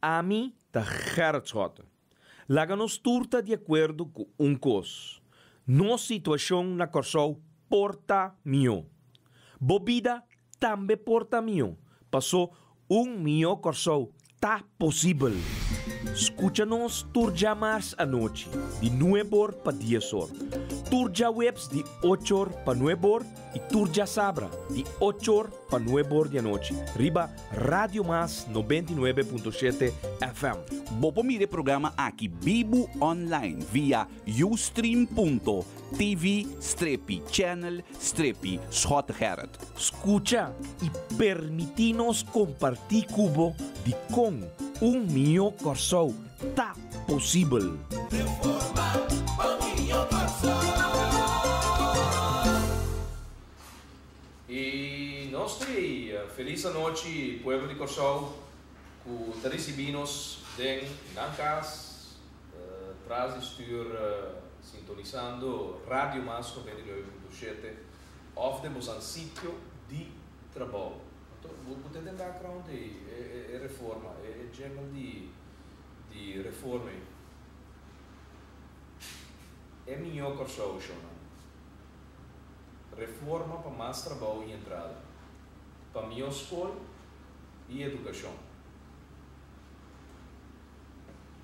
Ami ta Gerrit Schotte. Laga nos tur ta di akuerdo ku un kos, nos situashon na Kòrsou por ta mihó. Bo bida tambe por ta mihó, pasó un mihó Kòrsou ta posibel. Skucha nos tur djamars anochi di nueb'or pa dies'or, tur djaweps di och'or pa nueb'or i tur djasabra di och'or pa nueb'or di anochi riba Radio Mas 99.7 FM. Bo por mira e programa aki bibu online via ustream.tv strepi channel strepi Schottegerrit. Skucha i permití nos kompartí ku bo dikon un mihó Kòrsou ta posibel. I nos ta ei felis anochi pueblo di Kòrsou ku ta risibí nos den nan kas tras di stür sintonisando Radio Mas 99.7 òf den bosan sitio di trabou. Anto bo bo ta den background ei e reforma e jingle di di reforma ei. E mihó Kòrsou shonnan. Reforma pa mas trabou i entrada, pa mihó skol i edukashon.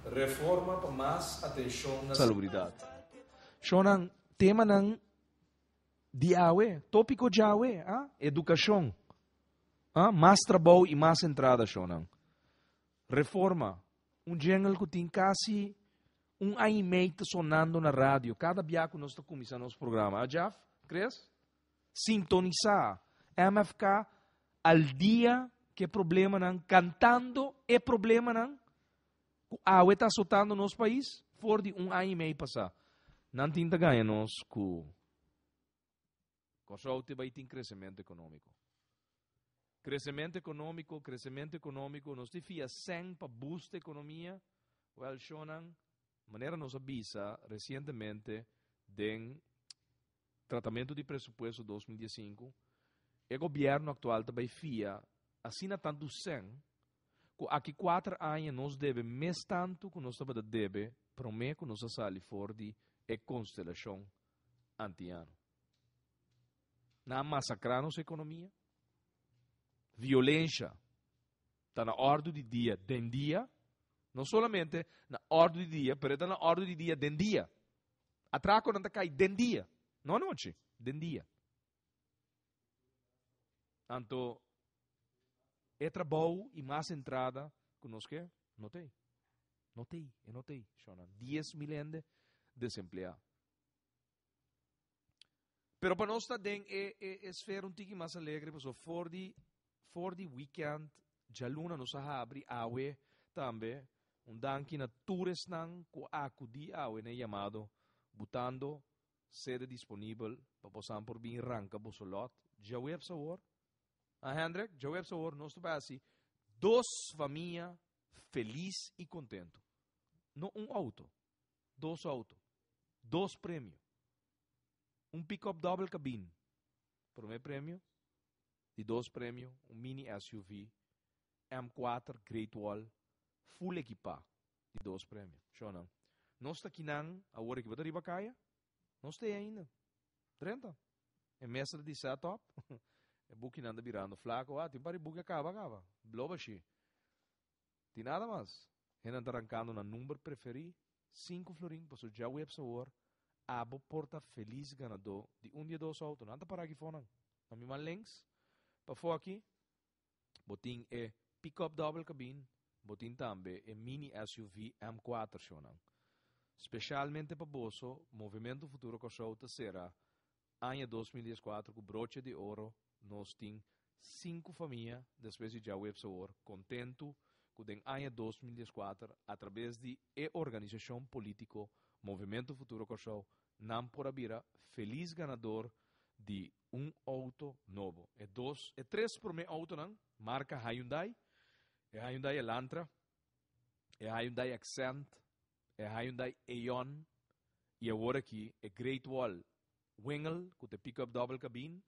Reforma pa mas atenshon na salubridat. Shonnan, temanan di awe, tópiko djawe, a, edukashon, a, mas trabou i mas entrada, shonnan. Reforma, un jingle ku tin kasi un aña i mei ta sonando na radio kada bia ku nos ta kuminsá nos programa. A Jeff? Chris? Sintonisá MFK al dia ku e problemanan, kantando e problemanan ku awe ta asotando nos pais for di un aña i mei pasá. Nan tin ta gaña nos ku Kòrsou te bai tin kresementu ekonómiko. Kresementu ekonómiko, kresementu ekonómiko, nos tin fia sèn pa boost ekonomia. Wèl, shonnan, manera nos a bisa resientemente den tratamentu di presupuesto 2015, e gobièrnu aktual ta bai fia asina tantu sèn ku aki kuater aña nos debe mes tantu ku nos tabata debe promé ku nos a sali for di e konstelashon antiano. Nan a masakrá nos ekonomia. Violensha ta na òrdu di dia den dia. No solamente na òrdu di dia, pero e ta na òrdu di dia den dia. Atrakonan ta kai den dia, no anochi, den dia. Anto e trabou i mas entrada ku nos ke, no t'ei. No t'ei, e no t'ei, shonnan. 10.000 hende desempleá. Pero pa nos ta den e, e esfera un tiki mas alegre, pasobra for di, for di weekend, djaluna nos a habri awe tambe, un danki na tur esnan ku a akudí awe na e yamado, butando sede disponibel pa bosan por bin ranka boso lòt djaweps awor. A Hendrik, djaweps awor nos ta bai hasi dos famia felis i kontentu. No un outo, dos outo, dos premio. Un pick-up double cabin, promé premio, di dos premio, un mini SUV M4 Great Wall full ekipá, di dos premio. Shownan. Nos ta kinan awor aki bo ta riba kaya? Nos ta ei ainda. Drenta. E mesa ta di set up. E bukinan ta birando flako. Ah, tin par di buki a kaba kaba. Blo bashí. Tin nada mas. Hendenan ta rankando nan number preferí, sinku florin, pasobra djaweps awor abo por ta felis ganadó di un di e dos outo. Nan ta pará aki fonan. Na mi man links, pafó aki, bo tin e pick-up double cabin, bo tin tambe e mini SUV M4 shownan. Specialmente pa boso, Movimento Futuro Kòrsou ta sera aña 2014 ku broche di oro. Nos tin sinku famia despues di djaweps awor kontentu ku den aña 2014 atrabes di e organisashon polítiko Movimento Futuro Kòrsou nan por a bira felis ganador di un outo nobo. E dos, e tres promé outonan marka Hyundai, e Hyundai Elantra, e Hyundai Accent, e Hyundai Eon i awor aki e Great Wall Wingle ku ta e pick-up double cabin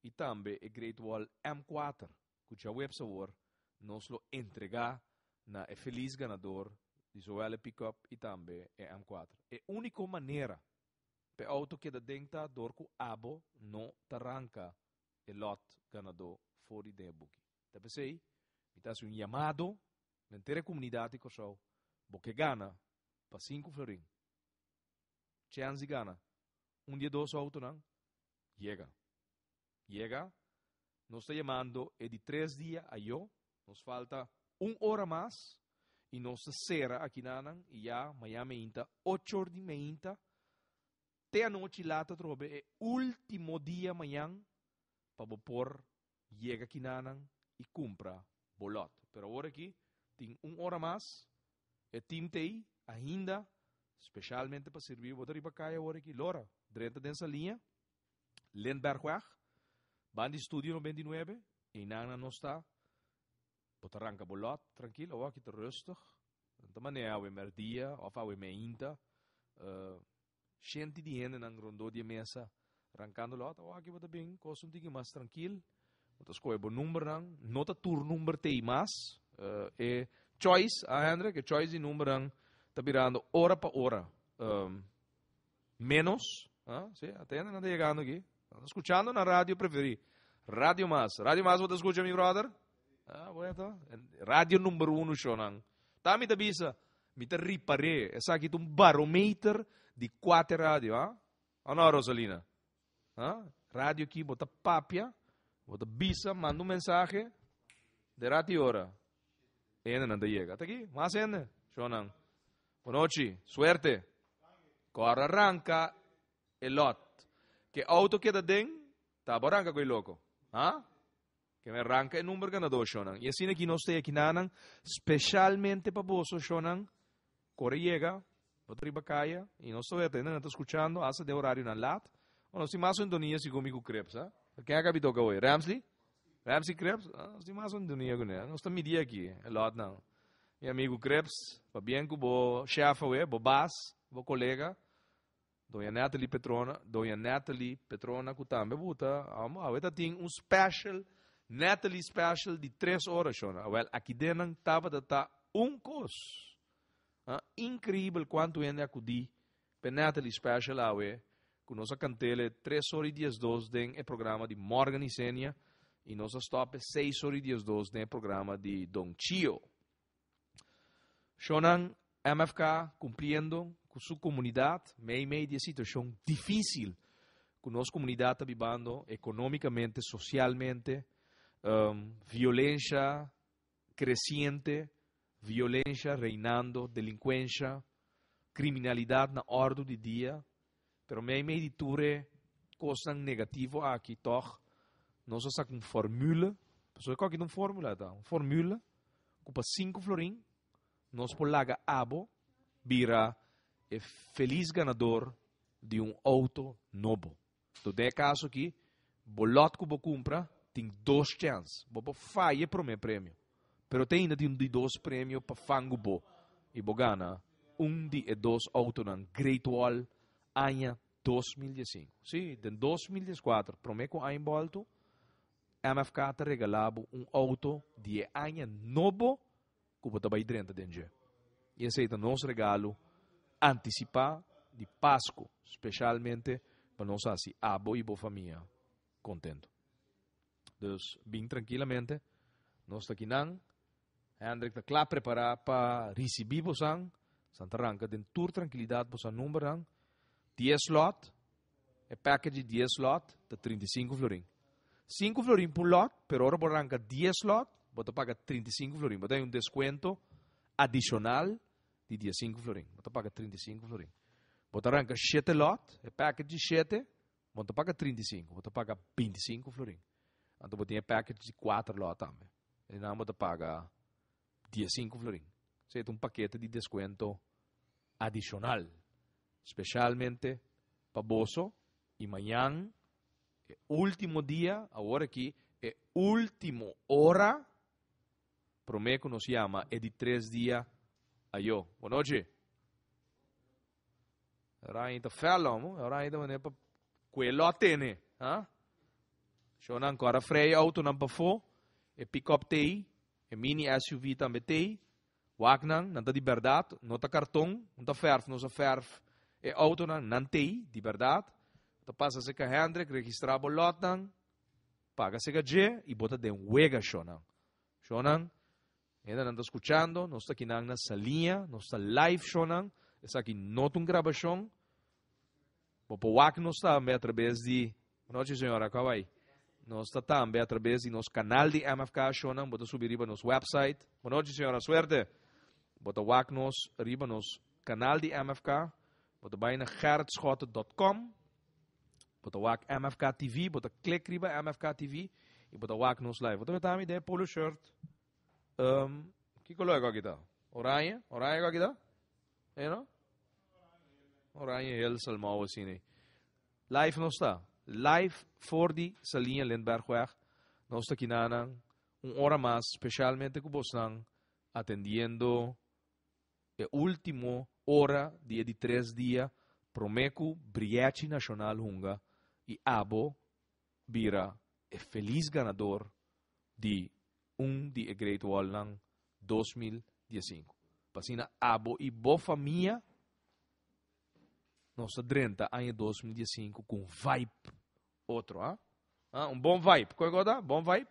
i tambe e Great Wall M kuater ku djaweps awor nos lo entregá. na e felis ganador di zowel e pick-up y tambe e M4. E unico manera p'e auto keda den ta dor cu abo no ta ranca e lot ganador for di den e buki. Ta p'esey mi ta haci un yamado na henter e comunidad di Corsou, bo ke gana pa sinku florin, chens di gana un di e dos autonan, yega. Yega, nos ta yamando e di tres dia ayo, nos falta un ora mas y nos ta cera akinanan y ya mañana meinta ocho or di meinta te anochi laat atrobe e ultimo dia mañan pa bo por yega akinanan y cumpra bo lot. Pero awor aki tin un ora mas, e team t'ey ainda specialmente pa sirbi bo ta riba caya awor aki. Lora, drenta den saliña. Lindbergweg, ban di Studio 99, einan nan nos ta. Bo ta ranka bo lot trankil, awor aki ta rustig. No ta manera awe merdia of awe meinta. Shenti di hendenan rondó di e mesa rankando lot, awor aki bo ta bin kos un tiki mas trankil. Bo ta skohe bo numbernan, no ta tur number t'ei mas. E choice, ah Hendrik, e choice di numbernan ta birando ora pa ora. Menos, ah, sí, atende, nan ta yegando aquí. Nan ta escuchando na radio preferí. Radio Mas. Radio Mas, bo ta escucha, mi brother? Ah, bueno. Radio number uno, shonan. Ta mi ta bisa, mi ta riparé. Esaki ta un barometer di kuater radio, ah? O no, Rosalina? Ah? Radio aquí, bo ta papia, bo ta bisa, manda un mensaje, de rato y ora. Ene nan ta yega. Ta aquí, mas ene, shonan. Bonochi, suerte. Kòrda ranka e lòt. Ke outo keda den, ta bo ranka ku e loko. Ha? Ke men ranka e number ganadó, shonnan. I asina ki nos ta aki nanan, speshalmente pa boso, shonnan, kore yega, bo ta riba kaya, i nos ta weta, hende nan ta skuchando, asta den orarionan lat. Bo nos tin mas sintonia segun mi ku Krebs, ha? Ken a kabi toka hoy? Ramsley? Ramsley Krebs? Ah, nos tin mas sintonia kuné. Nos ta midi aki, e lòtnan. Mi amigu Krebs, pabien ku bo shef awe, bo bas, bo kolega, Doña Natalie Petrona, Doña Natalie Petrona ku tambe buta, amo, awe ta tin un special, Natalie special di tres ora, shona. Awel, aki den nan tabata ta un kos. Ah, increíbel kuantu hende akudí p'e Natalie special awe, ku nos a kant'ele tres ora i diesdos den e programa di Morgan Isenia i nos a stòp e seis ora i diesdos den e programa di Don Chio. Shownan MFK kumpliendo ku su komunidat mei mei di e situashon difísil ku nos komunidat ta bibando ekonómikamente, sosialmente, violensha kresiente, violensha reinando, delinkuensha, kriminalidat na òrdu di dia, pero mei mei di tur e kosnan negativo aki tòg nos a saka un formule, pasobra kòke ta un formula ta? Un formule ku pa sinku florin nos por laga abo bira e felis ganador di un outo nobo. Enton den e kaso aki, bo lòt ku bo kumpra tin dos chèns. Bo por faya e promé premio, pero te ainda tin un di dos premio pa fangu bo i bo gana un di e dos outonan Great Wall aña 2015. Sí, den 2014, promé ku aña bòltu, MFK ta regalá bo un outo di e aña nobo ku bo ta bai drenta den dje. I esei ta nos regalo antisipá di Pasku, speshalmente pa nos hasi abo i bo famia kontentu. Dus bin trankilamente, nos ta kinan. Hendrik ta kla prepará pa risibí bosan. San ta ranka den tur trankilidat bosan numbernan. Dies lòt, e package di dies lòt ta 35 florin. Sinku florin p'un lòt, pero ora bo ranka dies lòt, bo ta paga 35 florin. Bo ta haña un deskuento adishonal di diesinku florin. Bo ta paga 35 florin. Bo ta ranka shete lòt, e package di shete, bo no ta paga 35, bo ta paga 25 florin. Anto bo tin e package di kuater lòt tambe. Einan bo ta paga diesinku florin. Esei ta un pakete di deskuento adishonal, speshalmente pa boso i mañan e último dia, awor aki e último ora, promé ku nos yama e di tres dia ayó. Bonochi. Oraña ta fel, homo. Oraña ta manera pa kue lòt tene. Ha? Shownan kòrda frei autonan pafó, e pick-up t'ei, e mini SUV tambe t'ei. Wak nan, nan ta di bèrdat, no ta karton, no ta fèrf, nos a fèrf e outonan, nan t'ei, di bèrdat. Bo ta pasa serka Hendrik, registrá bo lòtnan, paga serka dje i bo ta den wega, shonnan. Shonnan, hendenan ta skuchando, nos ta kinan na Saliña, nos ta live, shonnan. Esaki no ta un grabashon. Bo por wak nos tambe atrabes di Buenochi señora, kua bai? Nos ta tambe atrabes di nos kanal di MFK Shownan, bo ta subi riba nos website. Buenochi señora, suerte! Bo ta wak nos riba nos kanal di MFK, bo ta bai na gerritschotte.com, bo ta wak MFK TV, bo ta klik riba MFK TV i bo ta wak nos live. Bo ta weta mi den polo shirt. Um, ki kolor e kòki ta? Oranje? Oranje kòki ta? Eh no? Oranje heel salmou asina. Live nos ta. Live for di Saliña Lindbergweg. Nos ta kinanan un ora mas, specialmente ku bosnan atendiendo e ultimo ora di e di tres dia prome ku Briechi Nacional hunga i abo bira e feliz ganador di un di e Great Wallnan 2015. Pa asina abo i bo famia Nos ta drenta aña 2015 ku un vibe otro, ha? Ah, un bon vibe. Kon e kota? Bon vibe?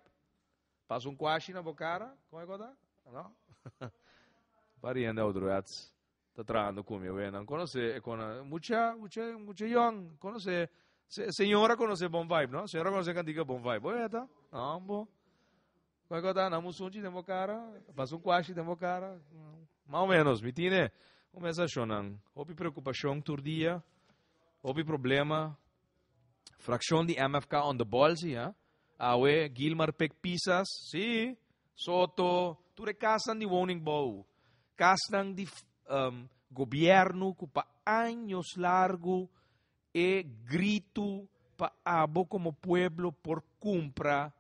Pasa un kwashi na bo kara? Kon e kota? No? Pariente ouderwets ta trahando ku mi, we. Nan konosé e kona. Mucha, mucha, mucha yong. Konosé. Se, señora konosé bon vibe, no? Señora konosé kantika bon vibe. Bo weta? No, bo. Kon e kota? Nan musunchi den bo kara? Pasa un kwashi den bo kara? Mas o menos, mi tine un mensashonnan. Hopi preokupashon tur dia, hopi problema. Frakshon di MFK on the ball, si, ha? Awe, Gilmar Pek Pisas, si, Soto, tur e kasnan di woningbouw, kasnan di um, gobierno ku pa años largu e gritu pa abo komo pueblo por kumpra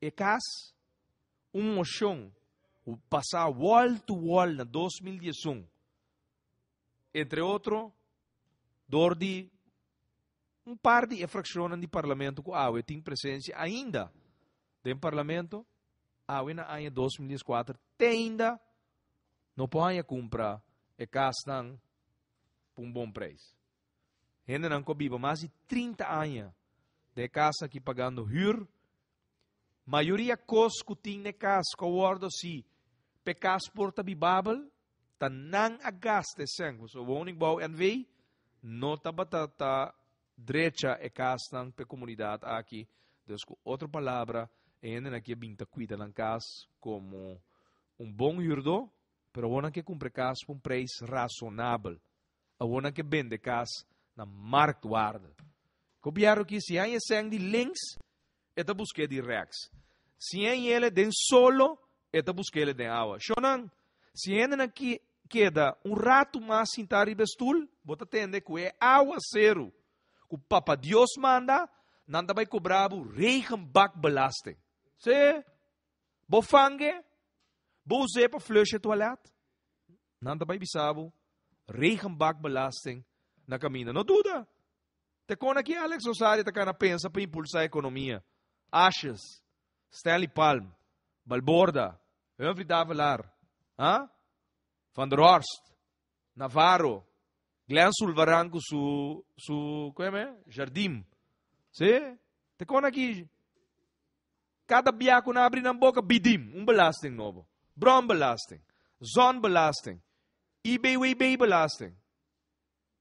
e kas, un moshon pasá wall to wall na 2011, entre otro, dor di un par di e frakshonnan di parlamento ku awe tin presensia ainda den parlamento, awe na aña 2014 te ainda no por haña kumpra e kasnan pa un bon preis. Hendenan ku a biba mas di 30 aña den e kas aki pagando hür, mayoria kos ku tin na e kas ku a wòrdu hasi pa e kas por ta bibabel, ta nan a gasta e sèn. Pasobra Woningbouw NV no tabata ta drecha e kasnan pa e komunidat aki. Dus ku otro palabra, e hendenan aki a bin ta kuida nan kas komo un bon hürdó, pero awor nan ke kumpra e kas pa un preis rasonabel. Awor nan ke bende kas na marktwaarde. Gobierno ki si haña sèn di links, e ta busk'é di rèks. Si hañ'ele den solo, e ta busk'ele den awa. Shonnan, si hendenan ki keda un ratu mas sintá riba e stul, bo ta tende ku e awaseru ku Papa Dios manda, nan ta bai kobra bo regenbakbelasting. Sí, bo fange, bo us'é pa flush e tualèt. Nan ta bai bisa bo regenbakbelasting na kaminda. No duda! Te kon aki Alex Rosario ta kana pensa pa impulsá ekonomia. Asjes, Stanley Palm, Balborda, Humphrey Davelaar, ha? Van der Horst, Navarro, Glenn Sulvaran ku su su ku eme? Jardim. Sí? Te kon aki Kada bia ku nan abri nan boka, bidim un belasting nobo. Bronbelasting, zonbelasting, IBWB-belasting.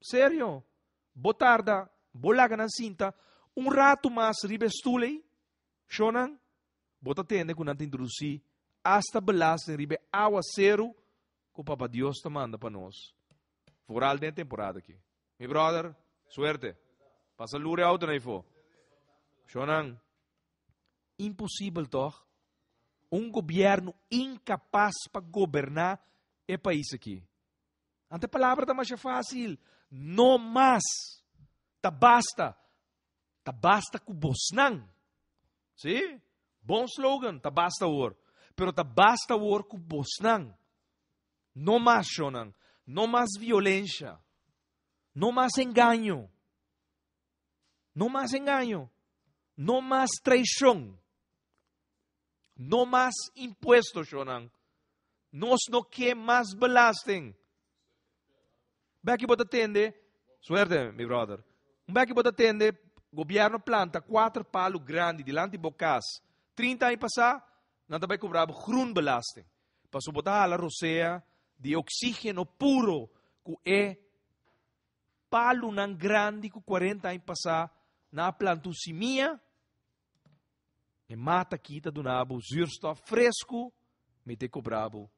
Serio, bo tarda, bo laga nan sinta un ratu mas riba e stul ei, shonnan, bo ta tende ku nan ta introdusí asta belasting riba e awaseru ku Papa Dios ta manda pa nos, foral den e temporada aki. Mi brother, suerte. Pasa lur e auto na ifo. Shonnan. Imposibel tòg? Un gobièrnu inkapas pa goberná e pais akí. Anto e palabra ta masha fásil, No mas! Ta basta! Ta basta ku bosnan! Sí? Bon slogan, ta basta awor. Pero ta basta awor ku bosnan. No mas, shonnan. No mas violensha. No mas engaño. No mas engaño. No mas traishon. No mas impuesto, shonnan. Nos no ke mas belasting. Beki bo ta tende, suerte mi brother. Un beki bo ta tende, gobierno planta kuater palu grandi dilanti bo kas. 30 aña pasá, nan ta bai kobra bo groenbelasting. Pasobra bo ta hala rosea di e oxígeno puro ku e palunan grandi ku 40 aña pasá nan a planta un simia. E mata aki ta duna bo zuurstof fresku, mi ta kobra bo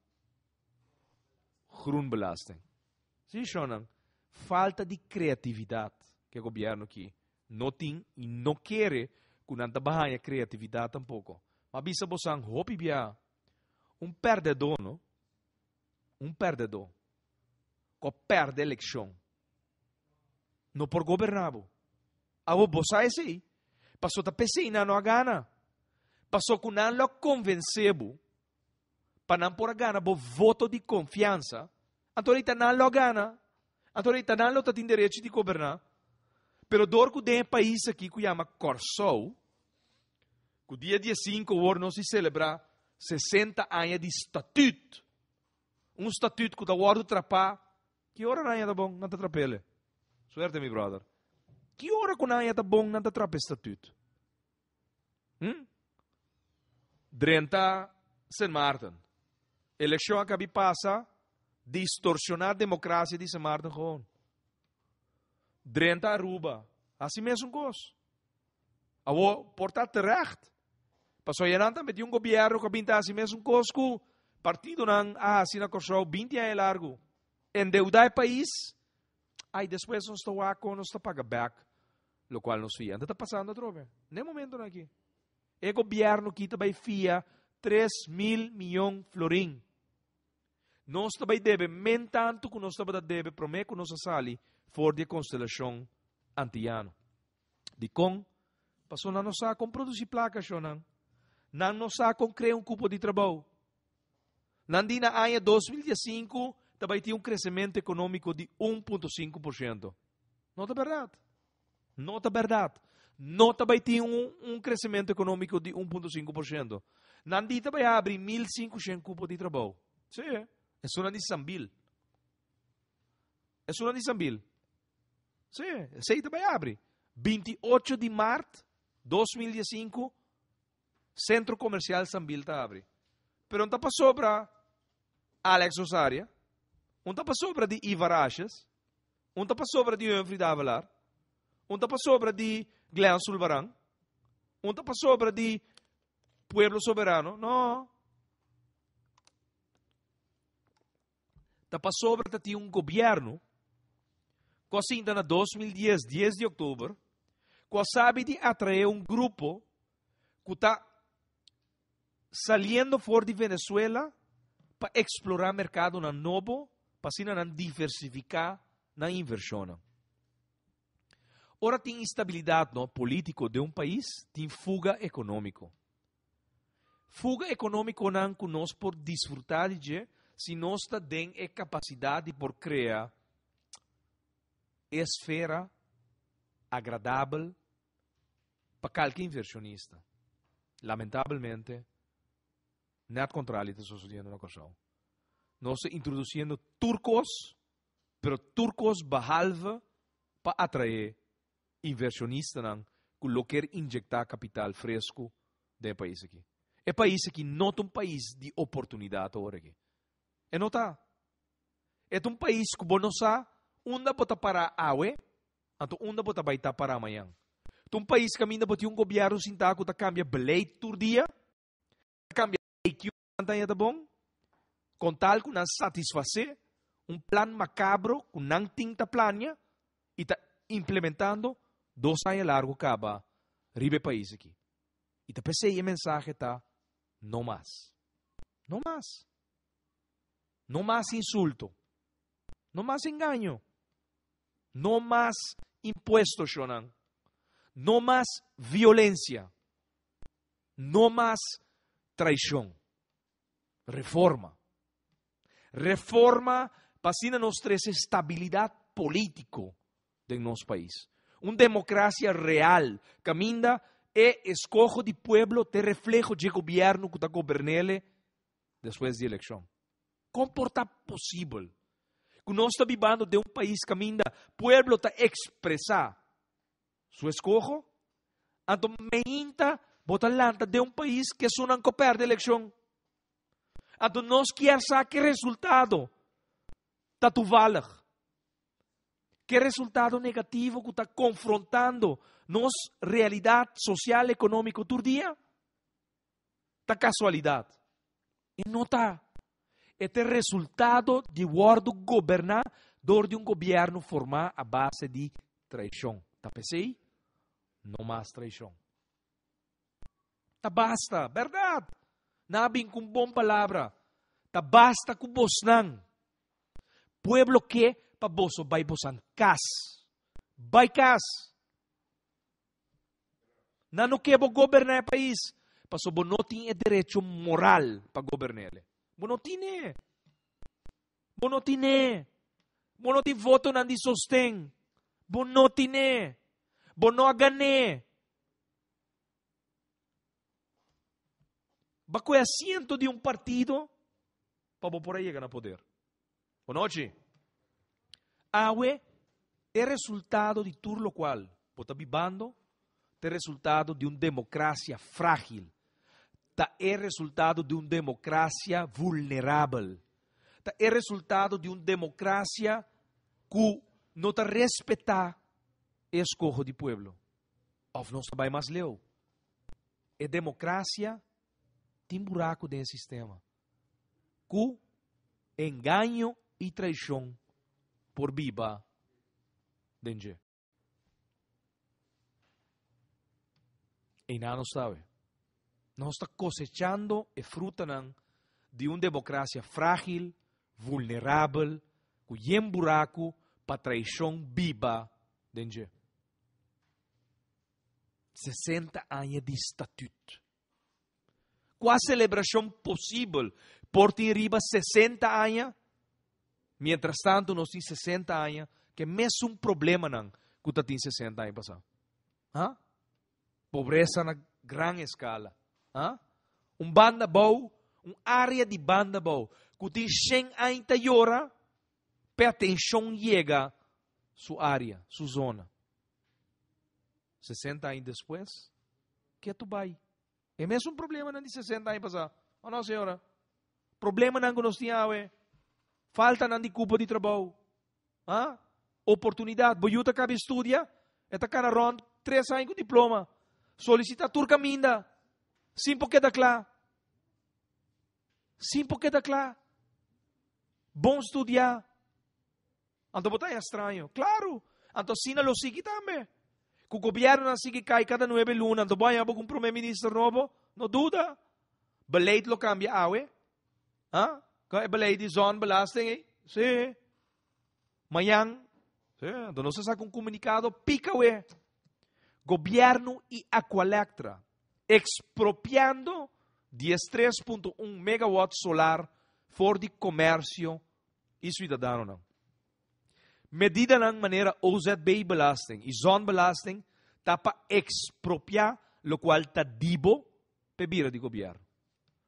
groenbelasting. Sí, shonnan, falta di kreatividat ku e gobièrnu aki no tin i no kere ku nan ta bahaña kreatividat tampoko. Ma bisa bosan hopi bia, un pèrdèdó no, un pèrdèdó ku a pèrdè elekshon no por goberná bo. Awor bo sa esei, paso ta p'esei nan no a gana. Paso ku nan lo a konvensé bo pa nan por a gana bo voto di konfiansa, anto ahorita nan lo a gana, anto ahorita nan lo ta tin derecho di goberná. Pero dor ku den e pais aki ku yama Kòrsou, ku dia diesinko awor nos di selebrá 60 aña di statüt, un statüt ku ta wòrdu trapá, ki ora nan ya ta bon nan ta trap'ele? Suerte mi brother. Ki ora ku nan ya ta bon nan ta trapa e statüt? Hm? Drenta Sint Maarten. Elekshon a kabi pasa, distorsioná demokrasia di Sint Maarten gewoon. Drenta Aruba, hasi mesun kos. Awo, por ta terecht. Pasobra ya nan tambe tin un gobièrnu ku a bin ta hasi mesun kos ku partidonan a hasi na Kòrsou binti aña largu. Endeudá e pais, ai despues nos ta wak kon nos ta paga bèk lokual nos fia. Anto ta pasando atrobe. N'e momentonan aki. E gobièrnu ki ta bai fia 3000 miyon florin. Nos ta bai debe men tantu ku nos tabata debe promé ku nos a sali for di e konstelashon antiyano. Dikon? Pasobra nan no sa kon produsí plaka, shonnan. Nan no sa kon krea un kupo di trabou. Nan di na aña 2015 ta bai tin un kresementu ekonómiko di 1.5%. No ta bèrdat. No ta bèrdat. No ta bai tin un, un kresementu ekonómiko di 1.5%. Nan di ta bai habri 1.500 kupo di trabou. Sí, esunnan di Sambil. Esunnan di Sambil. Sí, esei ta bai habri. 28 di mart 2015, Sentro Komersial Sambil ta habri. Pero no ta pasobra Alex Rosaria, un ta pasobra di Ivar Asjes, un ta pasobra di Humphrey Davelaar, un ta pasobra di Glenn Sulvaran, un ta pasobra di Pueblo Soberano. No. Ta pasobra ta tin un gobierno cu a sinta na 2010, 10 di oktober, cu a sabi di atrae un grupo cu ta saliendo for di Venezuela pa explora mercadonan nobo pa asina nan diversifica nan inversionnan. Ora tin instabilidad no politico den un pais, tin fuga economico. Fuga economiconan cu nos por disfruta di dje si nos ta den e capacidad di por crea e esfera agradabel pa calke inversionista. Lamentabelmente, net contrario ta sucediendo na Corsou. Nos ta introduciendo tur cos, pero tur cos behalve pa atrae inversionistanan ku lo kier inyecta capital fresco den e pais aki. E pais aki no ta un pais di oportunidad awor aki. E no ta. E ta un pais ku bo no sa unda bo ta para awe, anto unda bo ta bai ta para mañan. Ta un pais kaminda bo tin un gobierno sintá ku ta kambia beleid tur dia, ta kambia lei ki ora nan ta haña ta bon, kon tal ku nan satisfasé un plan makabro ku nan tin ta plania i ta implementando dos aña largu kaba riba e pais aki. I ta p'esei e mensahe ta, No mas. No mas. No mas insulto. No mas engaño. No mas impuesto, shonnan. No mas violencia. No mas traicion. Reforma. Reforma pa asina nos trece estabilidad politico den nos pais. Un democracia real caminda e escoho di pueblo te refleho dje gobierno cu ta gobernele despues di eleccion. Kon por ta posibel ku nos ta bibando den un pais kaminda pueblo ta ekspresá su eskoho, anto meinta bo ta lanta den un pais ku esunnan ku pèrdè elekshon? Anto nos kier sa ke resultado ta toevallig. Ke resultado negativo ku ta konfrontando nos realidat sosial ekonómiko tur dia? Ta kasualidat. E no ta. E ta e resultado di wòrdu goberná dor di un gobièrnu formá a base di traishon. Ta p'esei, no mas traishon. Ta basta, bèrdat! Nan a bin ku un bon palabra. Ta basta ku bosnan. Pueblo ke pa boso bai bosan kas. Bai kas! Nan no ke bo goberná e pais, pasobra bo no tin e derecho moral pa gobern'é. Bo no tin'é. Bo no tin'é. Bo no tin votonan di sosten. Bo no tin'é. Bo no a gan'é. Ba koe asiento di un partido pa bo por a yega na poder. Bonochi. Awe e resultado di tur lokual bo ta bibando ta e resultado di un demokrasia frágil, ta e resultado di un demokrasia vulnerabel, ta e resultado di un demokrasia ku no ta respetá e eskoho di pueblo. Òf nos ta bai mas leu, e demokrasia tin buraku den e sistema ku engaño i traishon por biba den dje. Einan nos ta awe. Nos ta kosechando e frutanan di un demokrasia frágil, vulnerabel, ku yen buraku pa traishon biba den dje. 60 aña di statut. Kua selebrashon posibel por tin riba 60 aña? Mientrastantu nos tin 60 aña ku e mesun problemanan ku ta tin 60 aña pasá. Ha? Pobresa na gran eskala. Ha? Un banda bou, un área di banda bou ku tin 100 aña ta yora p'e atenshon yega su área, su zona. 60 aña despues, ke tu bai? E mesun problemanan di 60 aña pasá. O no, señora? Problemanan ku nos tin awe. Faltanan di kupo di trabou. Ha? Oportunidat. Bo yu ta kabi studia, e ta kana rònt tres aña ku diploma. Solisitá tur kaminda. Sin por keda kla. Sin por keda kla. Bon studiá. Anto bo ta haña straño. Klaru! Anto asina lo sigui tambe. Ku gobièrnunan sigui kai kada nuebe luna, anto bo haña bo ku un promé minister nobo? No duda. Beleid lo kambia awe. Ha? Kon e beleid di zonbelasting ei? Sí. Mañan, sí, anto nos a saka un komunikado pika awe. Gobièrnu i Aqualectra ekspropiando 13.1 megawatt solar for di komersio i siudadanonan. Medidanan manera OZB-belasting i zonbelasting ta pa ekspropiá lokual ta di bo p'e bira di gobièrnu.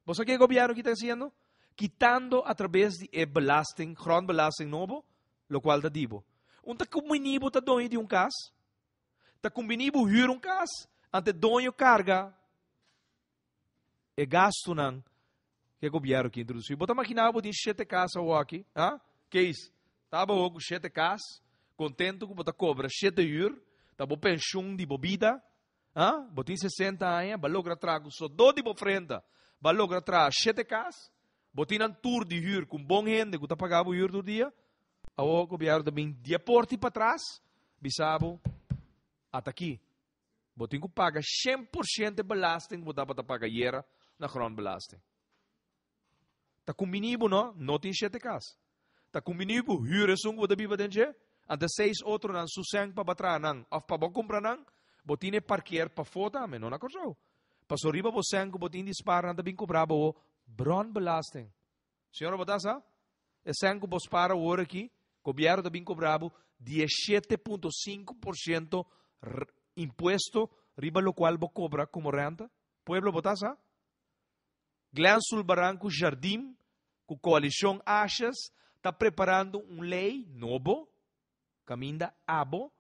Bo sa ke e gobièrnu aki ta hasiendo? Kitando atrabes di e belasting, grondbelasting nobo, lokual ta di bo. Un ta kumbiní bo ta doño di un kas? Ta kumbiní bo hür un kas? Ante doño karga E gastunan ku e gobièrnu ke introdusí. Bo ta maginá bo tin shete kas awoki, ha? Kees, ta abo ku shete kas, kontentu ku bo ta kobra shete hür, ta bo penshun di bo bida, ha? Bo tin sesenta aña, bo a logra traha ku sodó di bo frenta, bo a logra traha shete kas, bo tin nan tur di hür ku un bon hende ku ta paga bo hür tur dia, awor gobièrnu ta bin di e porta i patras bisa bo, ata aki. Bo tin ku paga 100% e belasting ku bo tabata paga ayera na grondbelasting. Ta kumbiní bo no? No tin shete kas. Ta kumbiní bo hür esun ku bo ta biba den dje? Ante seis otronan su sèn pa bo traha nan òf pa bo kumpra nan, bo tin e parkeer pafó tambe, no na Kòrsou. Pasobra riba bo sèn ku bo tin di spar nan ta bin kobra bo brandbelasting. Señora bo ta sa? E sèn ku bo spara awor aki, gobièrnu ta bin kobra bo 17.5% impuesto riba lokual bo kobra komo renta. Pueblo bo ta sa? Glenn Sulbaran ku Jardim. ku koalishon Asjes ta preparando un lei nobo kaminda abo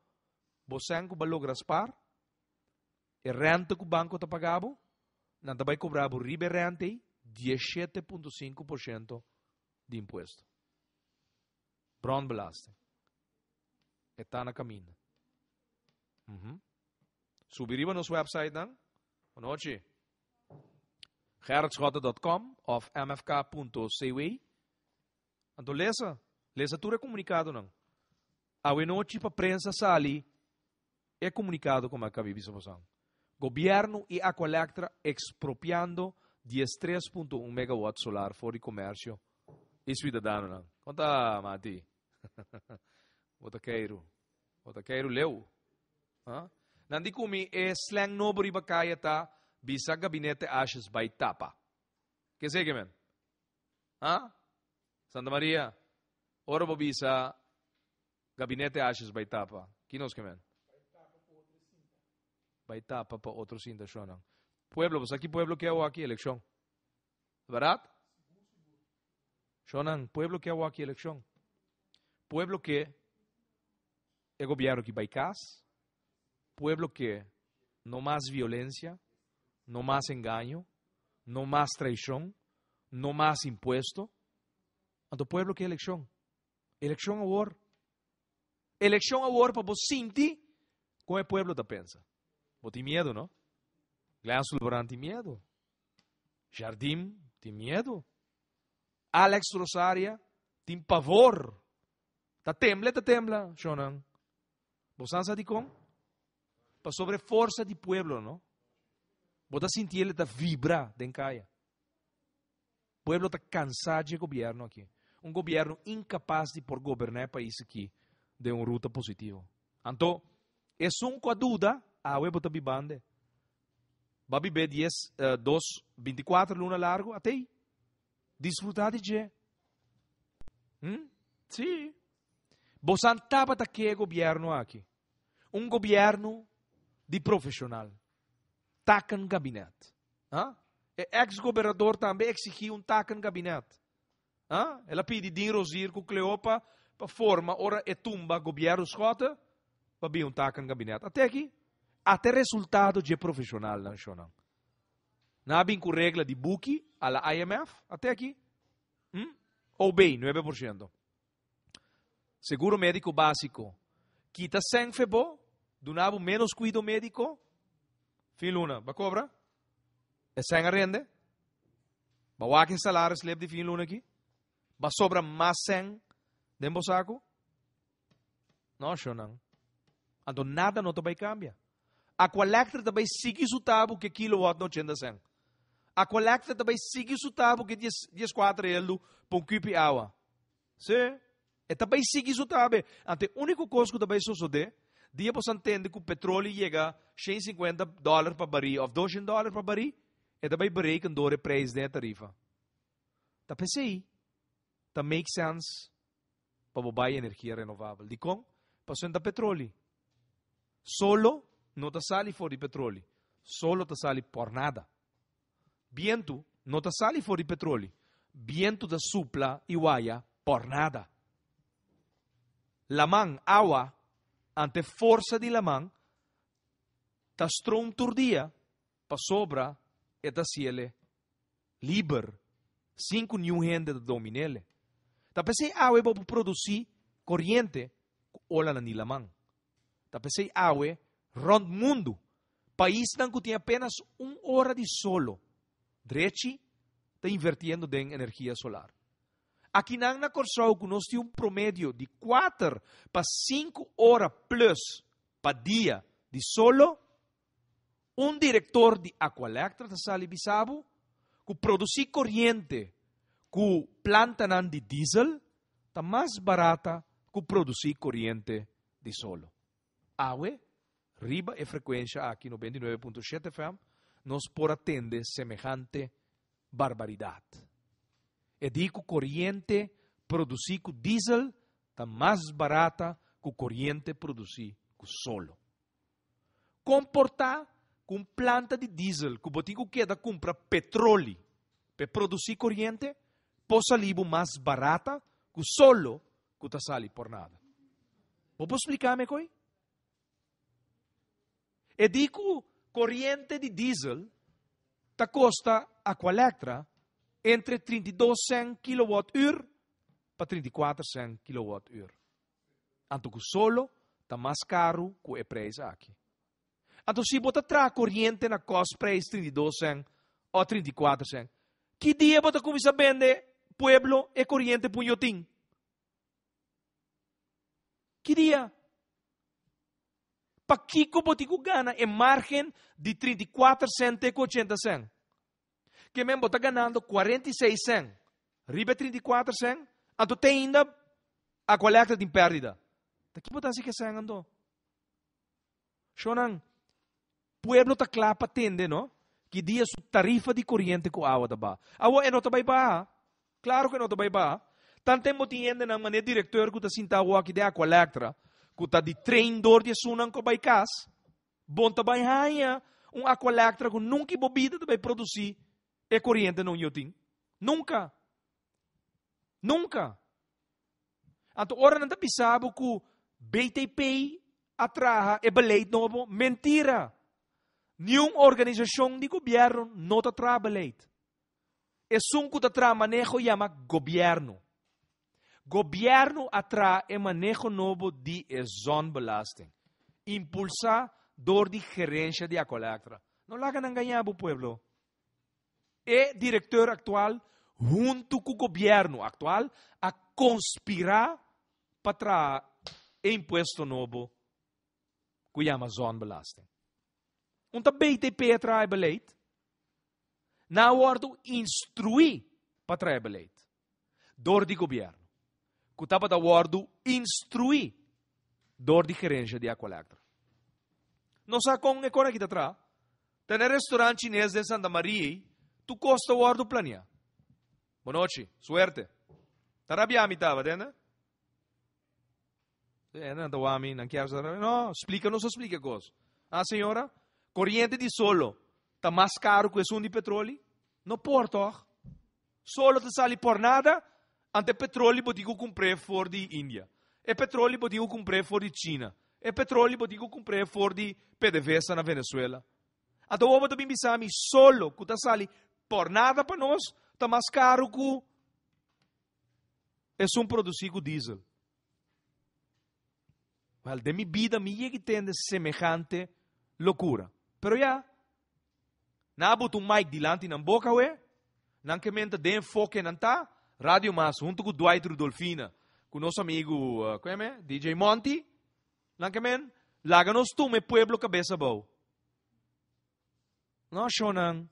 bo sèn ku bo a logra spar, e rente ku banko ta paga bo, nan ta bai kobra bo riba e rente ei 17.5% di impuesto. Brandbelasting. E ta na kaminda. Mm Subi riba nos website nan. Anochi. gerritschotte.com of mfk.cw. Anto lesa, lesa tur e komunikadonan. Awe nochi pa prensa sali e komunikado ku mi a kaba bisa boso. Gobièrnu i Aqualectra ekspropiando 13.1 megawatt solar for di komersio i siudadanonan. Konta, Mati? Bo ta keiru. Bo ta keiru leu. Ha? Nan di ku mi e slang nobo riba kaya ta bisa gabinete Asjes bai tapa. Ke seke men? Ha? Santa Maria, ora bo bisa gabinete Asjes bai tapa, ki nos ke men? Bai tapa pa otro sinta shonan. Pueblo, bo sa ki pueblo ke awor aki elekshon? Berdat? Shonan, pueblo ke awor aki elekshon. Pueblo ke e gobièrnu ki bai kas, pueblo ke no mas violensia, no mas engaño, no mas traishon, no mas impuesto. Anto pueblo ke elekshon. Elekshon awor. Elekshon awor pa bo sinti kon e pueblo ta pensa. Bo tin miedu, no? Glenn Sulvaran tin miedu. Jardim tin miedu. Alex Rosaria tin pavor. Ta tembla, ta tembla, shonan. Bo sa di kon? Pasobra forsa di pueblo, no? Bo ta sinti ele ta vibra den kaya. Pueblo ta kansá di gobièrnu aki. Un gobièrnu inkapas di por goberná e pais aki den un ruta positivo. Anto, esun ku a duda, awe bo ta bibando. Bo a biba 10, 2, 24 luna largu, at'ei. Disfrutá di dje. Sí. Bo tabata ke gobièrnu aki. Un gobièrnu di profeshonal. Takenkabinet. Ah? E ex-gobernador tambe a eksigí un takenkabinet. Ah? El a pidi Dean Rozier ku Cleopa pa forma ora e tumba gobièrnu Schotte pa bin un takenkabinet. Ate aki, ate resultado di profeshonal nashonal. Nan a bin ku regla di buki a la IMF, ate aki. OB, 9%. Seguro médiko básiko. Kita 100 febo, duna bo menos kuido médiko, fin luna, ba kobra? E 100 a rende? Ba wak e salaris slip di fin luna aki? Ba sobra mas 100 den bo saku? No, shonan. Anto nada no ta bai kambia. Aqualectra ta bai sigui suta bo ku kilowatt na 80 cent. Aqualectra ta bai sigui suta bo ku 14 eldu pa un kupi awa. Sí. E ta bai sigui suta bo. Anto e úniko kos ku ta bai sosodé, dia bo tende ku petróleo yega $150 pa barí òf $200 pa barí, e ta bai bereken door e prijs den tarifa. Ta p'esei, ta make sense pa bo bai energia renovabel. Dikon? Pasobra ta petróleo. Solo no ta sali for di petróleo. Solo ta sali por nada. Bientu no ta sali for di petróleo. Bientu ta supla i waya por nada. Laman, awa, ante forsa di laman, ta stroom tur dia, pasobra e ta siele liber, sin ku niun hende ta domin'é. Ta p'esei awe bo produsí koriente ku olanan di laman. Ta p'esei awe rònt mundu, paisnan ku tin apenas un ora di solo, drechi ta invertiendo den energia solar. Akinan na Kòrsou ku nos tin un promedio di 4 pa 5 ora plus pa dia di solo, un direktor di Aqualectra ta sali bisa bo ku produsí koriente ku plantanan di diesel ta mas barata ku produsí koriente di solo. Awe, riba e frekuensia aki 99.7 FM, nos por atende semehante barbaridat. E di ku koriente produsí ku diesel ta mas barata ku koriente produsí ku solo. Komportá ku un planta di diesel ku bo tin ku keda kumpra petroli pa produsí koriente, por sali bo mas barata ku solo ku ta sali por nada. Bo por splika mi koi? E di ku koriente di diesel ta kosta Aqualectra entre 32 cent kilowatt uur pa 34 cent kilowatt uur. Anto ku solo ta mas karu ku e prijs aki. Anto si bo ta traha koriente na kostprijs 32 cent o 34 cent, ki dia bo ta kuminsá bende pueblo e koriente puñotin? Ki dia? Pakiko bo tin ku gana e margen di 34 cent te ku 80 cent? Ke men bo ta ganando 46 cent riba e 34 cent, anto te ainda Aqualectra tin pèrdida. Ta ki bo ta hasi ku e cent anto? Shonnan, pueblo ta kla pa tende, no? Ki dia su tarifa di koriente ku awa ta baha. Awor e no ta bai baha. Klaro ku e no ta bai baha. Tanten bo tin hendenan manera direkteur ku ta sinta awor aki den Aqualectra, ku ta di train dor di esunnan ku a bai kas, bon ta bai haña un Aqualectra ku nunka i bo bida ta bai produsí e koriente nan yo tin. Nunka. Nunka. Anto ora nan ta bisa bo ku BTP a traha e beleid nobo, mentira! Niun organisashon di gobièrnu no ta traha beleid. Esun ku ta traha maneho yama gobièrnu. Gobièrnu a traha e maneho nobo di e zonbelasting, impulsá dor di gerensha di Aqualectra. No laga nan gaña bo, pueblo. E direkteur aktual huntu ku gobièrnu aktual a konspirá pa traha e impuesto nobo ku yama zonbelasting. Un ta BTP a traha e beleid? Nan a wòrdu instruí pa traha e beleid dor di gobièrnu, ku tabata wòrdu instruí dor di gerensha di Aqualectra. Nos sa kon e kos aki ta traha. Ta na e restaurant chines den Santa Maria ei, tur kos ta wòrdu planiá. Bonochi, suerte. Ta rabiá mi taba, tende? E nan ta wak mi, nan kier sa rabia. No, splika nos a splika e kos. Ah, señora, koriente di solo ta mas karu ku esun di petroli? No por tòg. Solo ta sali por nada, ante petroli bo tin ku kumpr'é for di India. E petroli bo tin ku kumpr'é for di China. E petroli bo tin ku kumpr'é for di PDVSA na Venezuela. Anto awor bo ta bin bisa mi solo ku ta sali por nada pa nos ta mas karu ku esun produsí ku diesel. Wel, den mi bida mi yegi tende semehante lokura. Pero ya, nan a buta un mic dilanti nan boka awe, nan ke menta den enfoke nan ta, Radio Mas huntu ku Dwight Rudolfina, ku nos amigu, ku yama e? DJ Monty, nan ke men, laga nos tuma e pueblo kabes abou. No, shonnan,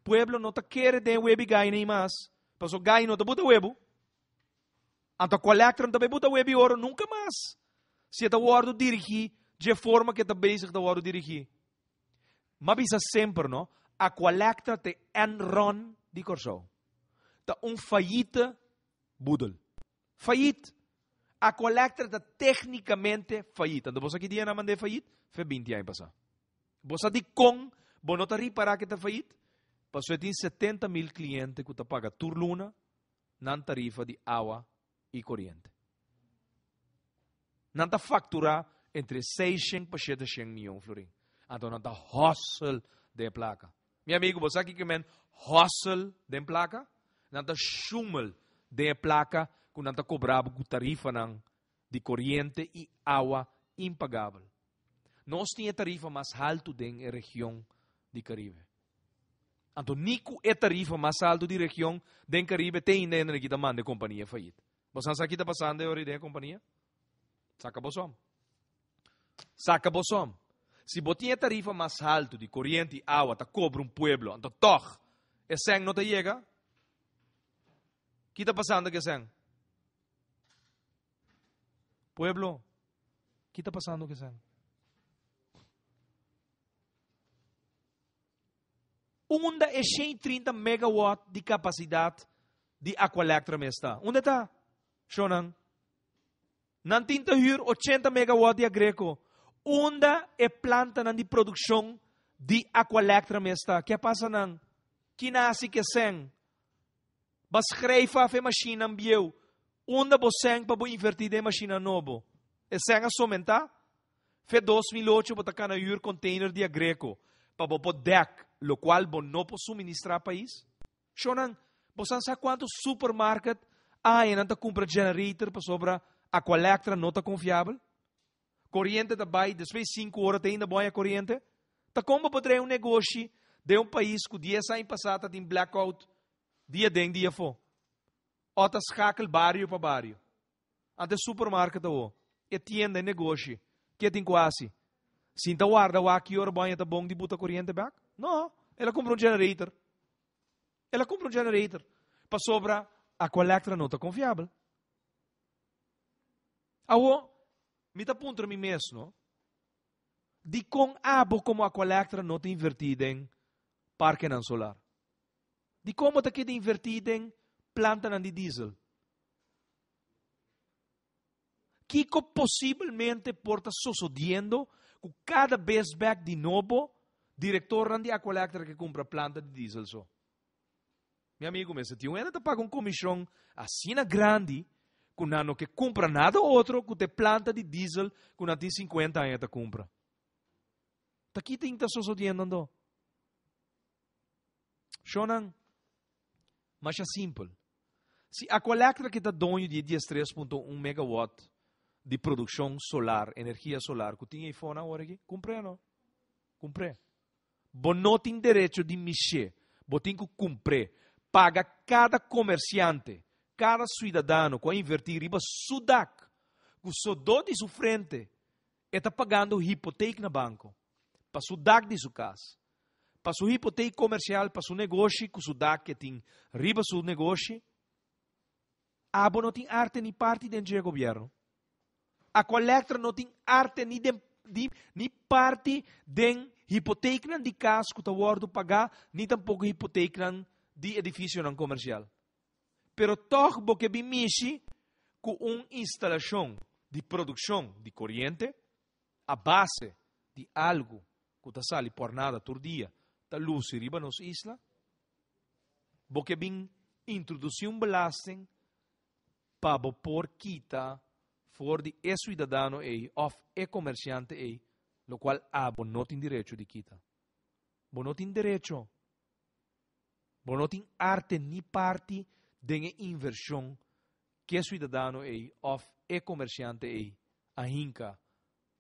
pueblo no ta kere den webi gai nei mas, paso gai no ta buta webu. Anto Aqualectra no ta bai buta webi oro nunka mas, si e ta wòrdu dirigí dje forma ku e ta bezig ta wòrdu dirigí. M'a bisa semper no, Aqualectra ta e Enron di Kòrsou. Ta un fayite budel. Fayit! Aqualectra ta téknikamente fayit. Anto bo sa ki dia nan mand'é fayit? Fe binti aña pasá. Bo sa dikon bo no ta ripará ku e ta fayit? Pasobra e tin 70,000 kliente ku ta paga tur luna nan tarifa di awa i koriente. Nan ta fakturá entre seishen pa sheteshen mion florin. Anto nan ta hòsel den e plaka. Mi amigu, bo sa kiko men hòsel den plaka? Nan ta shumel den e plaka ku nan ta kobra bo ku tarifanan di koriente i awa impagabel. Nos tin e tarifa mas haltu den e region di Karibe. Anto ni ku e tarifa mas altu di region den Karibe te ainda hende ki ta manda e kompania fayit. Bo sa sa ki ta pasando e ora den e kompania? Saka bo som. Saka bo som. Si bo tin e tarifa mas altu di koriente i awa ta kobra un pueblo, anto tòg e sèn no ta yega? Ki ta pasando ku e sèn? Pueblo, ki ta pasando ku e sèn? Unda e 130 megawatt di kapasidat di Aqualectra mes ta? Unda ta? Shownan. Nan tin ta huur 80 megawatt di Aggreko. Unda e plantanan di produkshon di Aqualectra mes ta? Ke a pasa nan? Ki nasi ke sen? B'a schrijf af e mashinnan bieu. Unda bo sèn pa bo invertí den e mashinnan nobo? E sèn a somentá? Fe 2008 bo ta kana hür container di Aggreko pa bo por dèk lokual bo no por suministrá pais? Shownan, bosan sa kuantu supermarket a haña nan ta kumpra generator pasobra Aqualectra no ta konfiabel? Koriente ta bai, despues sinku ora te ainda bo haña koriente? Ta kon bo por trae un negoshi den un pais ku dies aña pasá ta tin blackout dia den dia afó? O ta skakel bario pa bario? Ante supermarket awo, e tienda, e negoshi, ke tin ku hasi? Sinta warda wak ki ora bo haña ta bon di buta koriente bek? No, el a kumpra un generator. El a kumpra un generator pasobra Aqualectra no ta konfiabel. Awo, mi ta puntra mi mes, no? Dikon abo komo Aqualectra no ta invertí den parkenan solar? Dikon bo ta keda invertí den plantanan di diesel? Kiko posibelmente por ta sosodiendo ku kada bes bek di nobo direktornan di Aqualectra ke kumpra planta di diesel so? Mi amigu mester tin un hende ta paga un komishon asina grandi ku nan no ke kumpra nada otro ku te planta di diesel ku nan tin sinkuenta aña ta kumpra. Ta ki tin ta sosodiendo ando? Shownan, masha simpel. Si Aqualectra ke ta doño di e 13.1 megawatt di produkshon solar, energia solar, ku tin ei fona awor aki, kumpr'é no? Kumpr'é. Bo no tin derecho di mish'é, bo tin ku kumpr'é. Paga kada komersiante, kada suidadano ku a invertí riba su dak, ku sodó di su frente, e ta pagando hipotek na banko pa su dak di su kas, pa su hipotek komersial, pa su negoshi ku su dak ke tin riba su negoshi. Abo no tin arte ni parti den dje gobièrnu. Aqualectra no tin arte ni den di ni parti den hipoteknan di kas ku ta wòrdu pagá ni tampoko hipoteknan di edifisionan komersial. Pero tòg bo ke bin mishi ku un instalashon di produkshon di koriente a base di algu ku ta sali pòrnada tur dia ta lusi riba nos isla. Bo ke bin introdusí un belasting pa bo por kita for di e suidadano ei òf e komersiante ei lokual abo no tin derecho di kita. Bo no tin derecho. Bo no tin arte ni parti den e invershon ku e suidadano ei òf e komersiante ei a hinka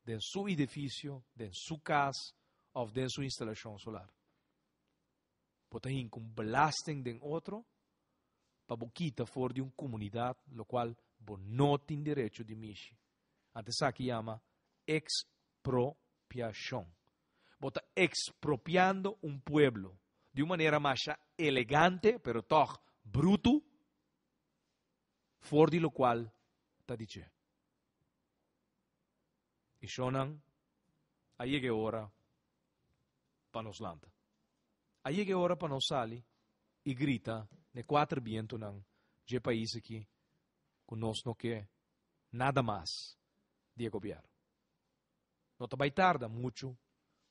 den su edifisio, den su kas òf den su instalashon solar. Bo ta hinka un belasting den otro pa bo kita for di un komunidat lokual bo no tin derecho di mishi. Anto esaki yama ekspropiashon. Bo ta ekspropiando un pueblo di un manera masha elegante pero tòg brutu for di lokual ta di dje. I shonnan, a yega e ora pa nos lanta. A yega e ora pa nos sali i grita n'e kuater bientunan dje pais aki ku nos no ke nada mas di e gobièrnu. No ta bai tarda muchu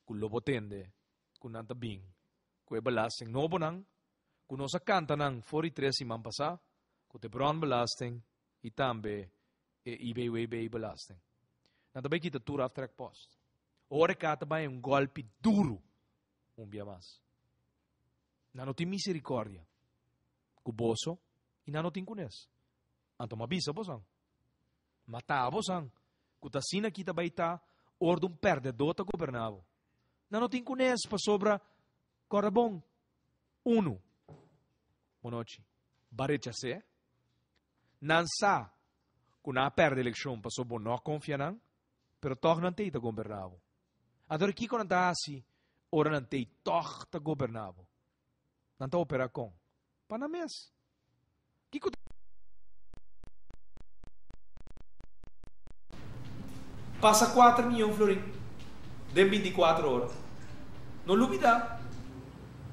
ku lo bo tende ku nan ta bin ku e belasting nobonan ku nos a kanta nan for di tres siman pasá, ku ta e bronbelasting i tambe e IBWB belasting. Nan ta bai kita tur aftrekpost. Ora e ka ta bai un golpi duru un bia mas. Nan no tin misericordia ku boso i nan no tin kunes. Anto m'a bisa bosan, mata bosan, ku ta asina ki ta bai ta ora un pèrdèdó ta goberná bo. Nan no tin kunes pasobra kòrda bon, unu, bonochi, ba rechas'é. Nan sa ku nan a pèrdè elekshon pasobra bo no a konfia nan, pero tòg nan t'ei ta goberná bo. Anto kiko nan ta hasi ora nan t'ei tòg ta goberná bo? Nan ta operá kon? Pa nan mes. Kiko ta. Pasa kuater miyon florin den bintikuater ora. No lubidá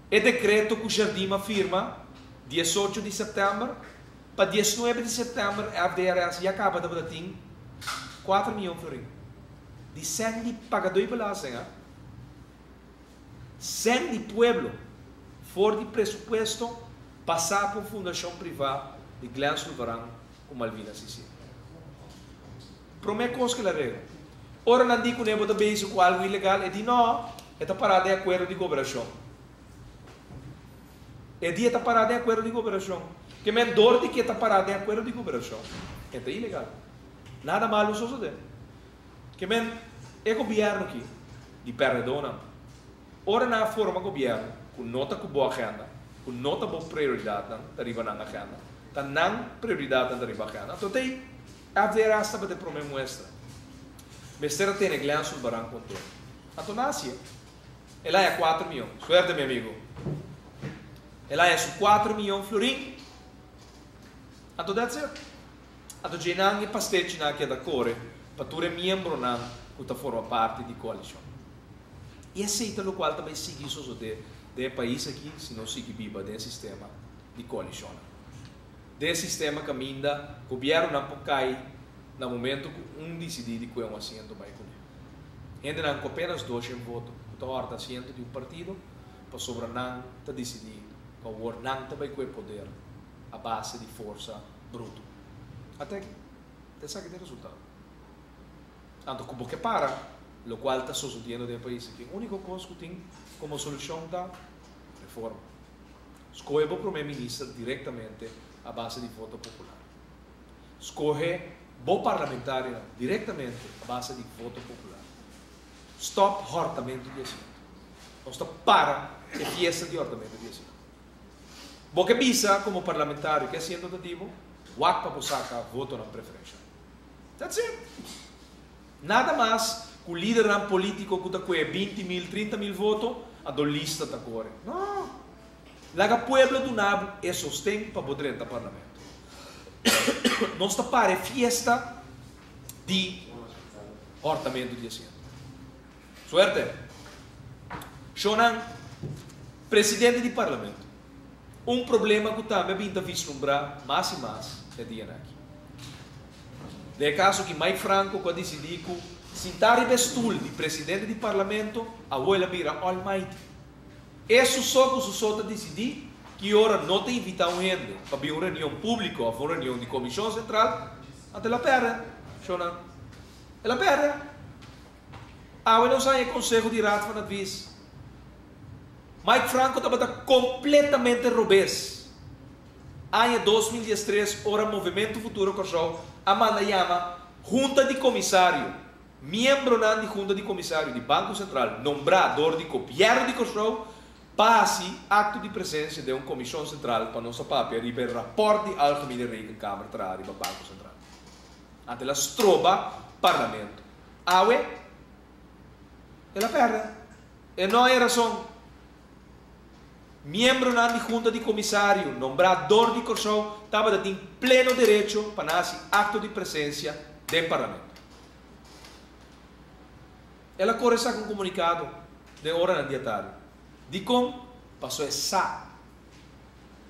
e dekreto ku Jardim a firma diesocho di sèptèmber pa diesnuebe di sèptèmber FDRS ya kaba tabata tin kuater miyon florin di sèn di pagadó i belasting a sèn di pueblo for di presupuesto. Pasá pa un fundashon privá di Glenn Sulvaran ku Malvina Cicilia. Promé kos ku el a regla. Ora nan di kuné bo ta bezig ku algu ilegal, e di no, e ta pará den akuerdo di goberashon. E di e ta pará den akuerdo di goberashon. Ke men dor di ke ta pará den akuerdo di goberashon, e ta ilegal. Nada malu sosodé. Ke men e gobièrnu aki di pèrdedónan. Ora nan a forma gobièrnu ku no ta ku bo agenda, ku no ta bo prioridatnan ta riba nan agenda, ta nan prioridatnan ta riba agenda, anto t'ei FDRS tabata e promé muestra. Mester a tene Glenn Sulbaran kontentu. Anto nan hasié. El haña kuater mion. Suerte mi amigu. El haña su kuater mion florin. Anto that's it. Anto dje nan e pastechinan a keda kore pa tur e miembronan ku ta forma parti di koalishon. I esei ta lokual ta bai sigui sosodé den e pais aki si nos sigui biba den e sistema di koalishonnan. Den e sistema kaminda gobièrnunan por kai na momentu ku un disidí di kue un asiento bai kuné. Hendenan ku apenas doshen voto ku ta hòrta asiento di un partido pasobra nan ta disidí ku awor nan ta bai kue poder a base di forsa bruto. Ata aki, ta esaki ta e resultado. Anto ku bo ke para lokual ta sosodiendo den e pais aki, úniko kos ku tin komo solushon ta reforma. Skohe bo promé minister direktamente a base di voto popular. Skohe bo parlamentarionan direktamente a base di voto popular. Stòp hòrtamentu di asiento. Nos ta para e fiesta di hòrtamentu di asiento. Bo ke bisa komo parlamentario ke asiento ta di bo? Wak pa bo saka votonan preferenshal. That's it. Nada mas ku lidernan politiko ku ta kue 20.000, 30.000 voto, anto lista ta kore. No. Laga pueblo duna bo e sosten pa bo drenta parlamento. Nos ta para e fiesta di hòrtamentu di asiento. Suerte. Shownan, presidente di parlamento. Un problema ku tambe a bin ta vislumbrá mas i mas e dianan aki. Den e kaso ki Mike Franco ku a disidí ku sintá riba e stul di presidente di parlamento awor el a bira almighty. E su so ku su so ta disidí ki ora no ta invitá un hende pa bin un reunion públiko òf un reunion di komishon sentral, anto el a pèrdè, shownan. El a pèrdè. Awe nos haña e konseho di Raad van Advies. Mike Franco tabata kompletamente robes. Aña 2013 ora Movementu Futuro Kòrsou a manda yama Hunta di Komisario, miembronan di Hunta di Komisario di Banko Sentral nombrá dor di Gobièrnu di Kòrsou pa hasi akto di presensia den un komishon sentral pa nos a papia riba e rapòrt di Algemene Rekenkamer traha riba Banko Sentral. Anto el a stroba Parlamento. Awe el a pèrdè. E no haña rason. Miembronan di Hunta di Komisario nombrá dor di Kòrsou tabata tin pleno derecho pa nan hasi akto di presensia den Parlamento. El a kore saka un komunikado den oranan di atardi. Dikon? Pasobra e sa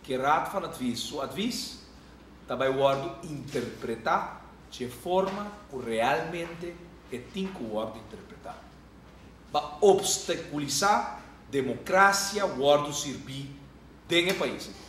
ku e Raad van Advies su advis ta bai wòrdu interpretá dje forma ku realmente e tin ku wòrdu interpretá. Pa obstakulisá demokrasia wòrdu sirbí den e pais aki.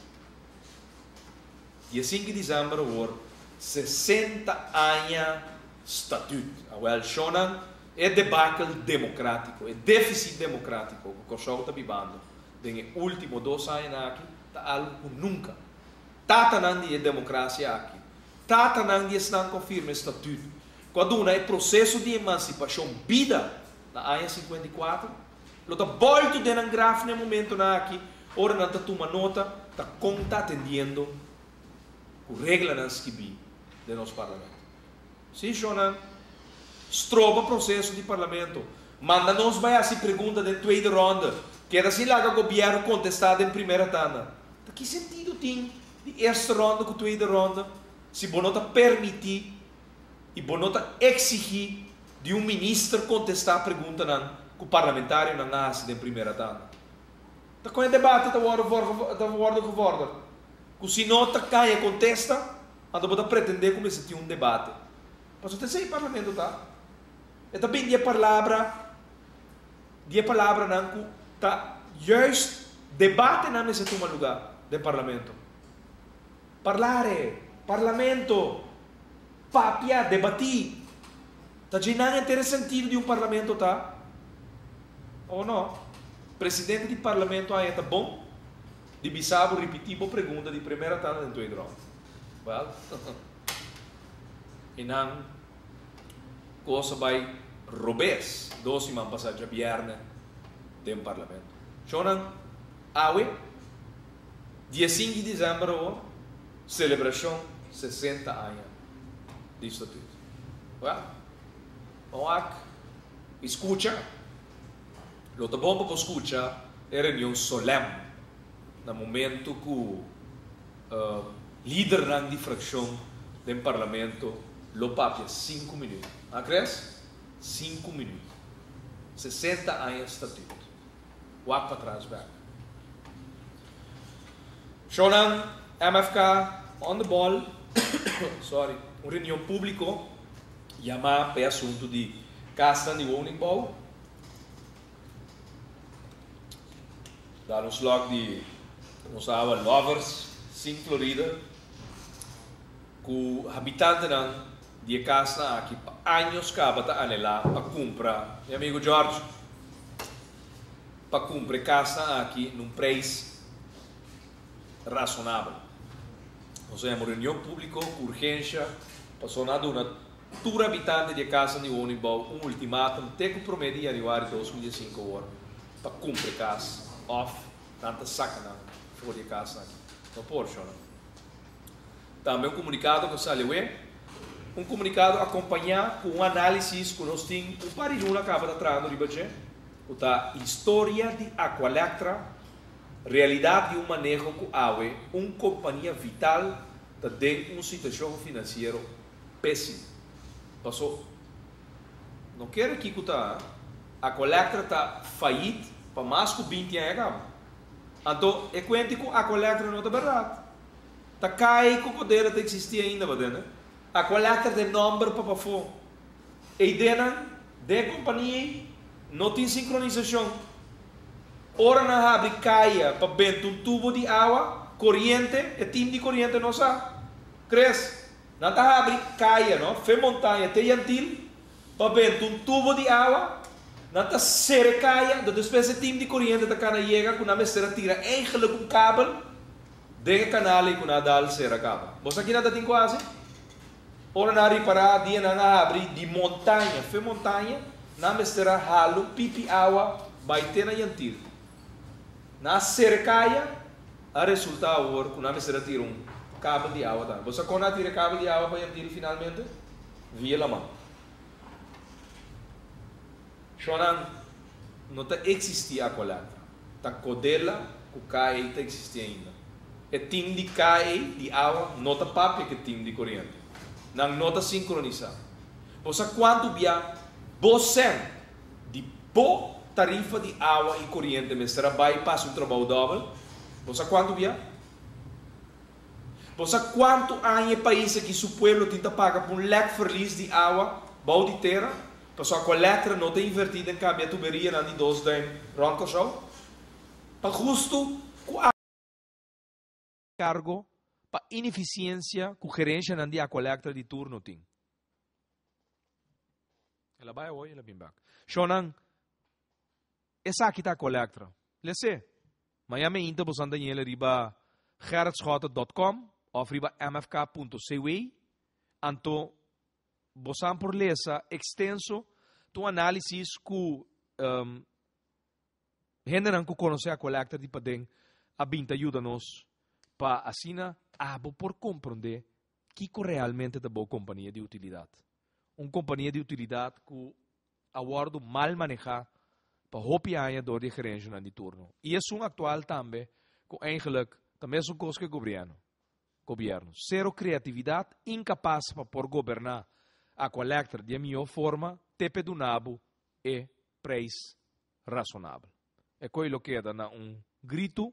15 di desèmber awor 60 aña Statüt. Awèl shonnan e debakel demokratiko, e défisit demokratiko ku Kòrsou ta bibando den e último dos añanan aki ta algu ku nunka tatanan di e demokrasia aki, tatanan di esnan ku a firma e Statüt, ku a duna e proseso di emansipashon bida na aña 54, lo ta bòltu den nan graf na e momentonan aki ora nan ta tuma nota ta kon ta atendiendo ku reglanan skibí den nos Parlamento. Sí, shonnan, stroba proseso di Parlamento, manda nos bai hasi pregunta den tweede ronde, keda sin laga gobièrnu kontestá den primera tanda. Ta ki sentido tin di eerste ronde ku tweede ronde si bo no ta permití i bo no ta eksigí di un minister kontestá preguntanan ku parlamentarionan a hasi den primera tanda? Ta kon e debate ta wòrdu ta wòrdu gevòrder? Ku si no ta kai e kontesta, anto bo ta pretendé ku mester tin un debate. Pasobra ta esei parlamento ta. E ta bin di e palabra di e palabranan ku ta juist debatenan mester tuma lugá. den parlamento? Parlare, parlamento, papia, debatí. Ta dje nan henter e sentido di un parlamento ta? O no? Presidente di parlamento haña ta bon di bisa bo ripití bo pregunta di primera tanda den tweede round. Wel, e nan kos a bai robes dos siman pasá djabièrnè den parlamento. Shownan, awe, diesinku di desèmber awor, selebrashon 60 aña di statuut. Wel, ban wak i skucha. Lo ta bon pa bo skucha e reunion solèm na momento ku lidernan di frakshon den parlamento lo papia sinku minüt. A kres? Sinku minüt. 60 aña statuut. Wak patras bek. Shownan MFK on the ball, sorry, un reunion públiko yamá pa e asuntu di kasnan di woningbouw. Dal un slok di nos awa Lovers sin Florida ku habitantenan di e kasnan aki pa años kaba ta anhelá pa kumpra. Mi amigo George, pa kumpra e kasnan aki na un preis rasonabel. Nos a yama un reunion públiko ku urgensha pasobra nan a duna Tur habitante di e kasnan di woningbouw un ultimatum te ku promé di yanüari 2005 awor pa kumpra e kas òf nan ta saka nan for di e kasnan aki. No por, shònan. Tambe un komunikado ku sali awe, un komunikado akompañá ku un análisis ku nos tin un par di luna kaba ta trahando riba dje, ku ta Historia di Aqualectra, realidat di un maneho ku awe un kompania vital ta den un situashon finansiero Pesi. Paso no kere kico ta Aqualectra ta fayit pa mas cu 20 aña caba. Anto e cuenti cu Aqualectra no ta berdad. Ta cay cu poder ta existi ainda baden. Aqualectra ta e nomber pa pafo. E ideanan den e compania ey no tin sincronisacion. Ora nan habri caya pa benta un tubo di awa coriente e team di coriente no sa. Crees? Nan ta habri kaya, no, fe montaña te Yantil, pa benta un tubo di awa. Nan ta sere kaya, anto despues e tim di koriente ta kana yega ku nan mester a tira eigenlijk un kabel den e kanal ei ku nan a dal sera kaba. Bo sa ki nan ta tin ku hasi? Ora nan a ripará dia nan a habri di montaña fe montaña, nan mester a hala un pipi awa bai te na Yantil. Nan a sere kaya, a resultá awor ku nan mester a tira un kabel di awa tambe. Bo sa kon nan a tira e kabel di awa pa Yantil finalmente? Via laman. Shonnan no ta eksistí Aqualectra. Ta Codela ku KE ta eksistí ainda. E tim di KE di awa no ta papia ku e tim di koriente. Nan no ta sinkronisá. Bo sa kuantu bia bo sèn di bo tarifa di awa i koriente mester a bai pasa un trabou dòbel? Bo sa kuantu bia? Bo sa kuantu aña e pais aki su pueblo tin ta paga pa un lèk verlies di awa bou di tera pasobra Aqualectra no ta invertí den kambia tuberianan di dos duim rònt Kòrsou? Pa hustu ku a. Kargo pa inefisiensia ku gerenshanan di Aqualectra di turno tin. El a bai awor i el a bin bek. Shownan, esaki ta Aqualectra. Les'é. Maña meinta bosan ta yele riba gerritschotten.com òf riba mfk.cw. Anto bosan por lesa ekstenso ta un análisis ku um, Hendenan ku konosé Aqualectra di paden a bin ta yuda nos pa asina abo por komprondé kiko realmente ta bo kompania di utilidat. Un kompania di utilidat ku a wòrdu mal manehá pa hopi aña dor di e gerensionan di turno. I esun aktual tambe ku eigenlik ta mesun kos ku e gobrièrnu. Gobièrnu. Sero kreatividat, inkapas pa por goberná Aqualectra di e mihó forma te p'e duna bo e preis rasonabel. E koe lo keda na un gritu,